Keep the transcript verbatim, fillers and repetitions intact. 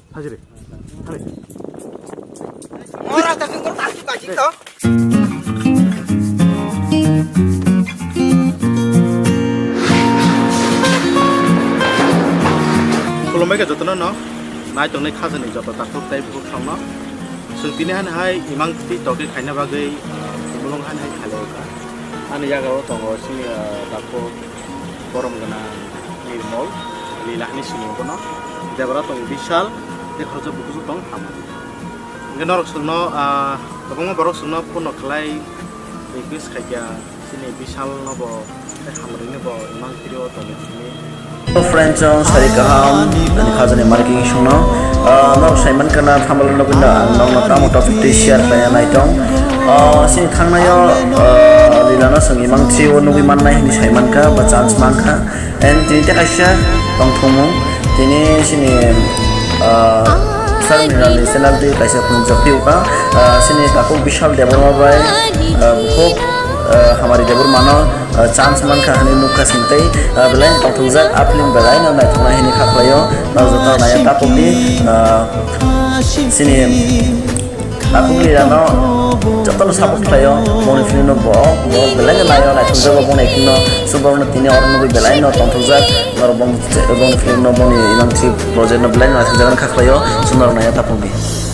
Hajiri. Hajiri. Khulumbai khe jotono no naitongnai khajani joto takhuk tei bukhuk songno. Chwng tini hani hai imang twi tokhe khaina bagwi, ah, thumulwng hani hai khalai kha. Ani yago tongo chini, ah, takhuk borom gwnang Nirmol, Lila hani simi bono. Debra tongo Bishal, tei khoroksa bukusu tong Hamari. Hingke norok chwngno, ah, kwbangma borok chwngno phone rok khlai request khaikha, chini Bishal no bo tei Hamari no bo imang twi o tongo hwnwi. Hello friends, chwng sari kaham, ani khajani marking songno. Ah, norok saiman kana thamalo nugwi no ang nokno tamo topic twi share khlaina naitong. Ah, chini thangnaio, ah, Lila no chwng imang twi o nugwi mannai hwnwi saimankha ba chance mankha. And tini tei kaisa tongthokmung, tini chini, ah, Sir Mrinal ni channel twi kaisa phunukjak phiyokha, ah, chini takhuk Bishal Debbarma bai, ah, bukhuk, ah, Hamari Debbarma no, ah, chance mankha hwnwi nukha chwng tei, ah, belai tongthokjak a film belai no naithoknai hwnwi kha khlaio, norok joto naiya takhuk di, ah, chini Takhuk Lila no jotono support khlaio, boni film no bo, bo belai no naio, naithokjago boni acting no, so borok no tini oro nugwi belai no tongthokjak, norok bong-, boni film no, boni imang three project no belai no naithokjak kha khlaio, so norok naiya takhuk di.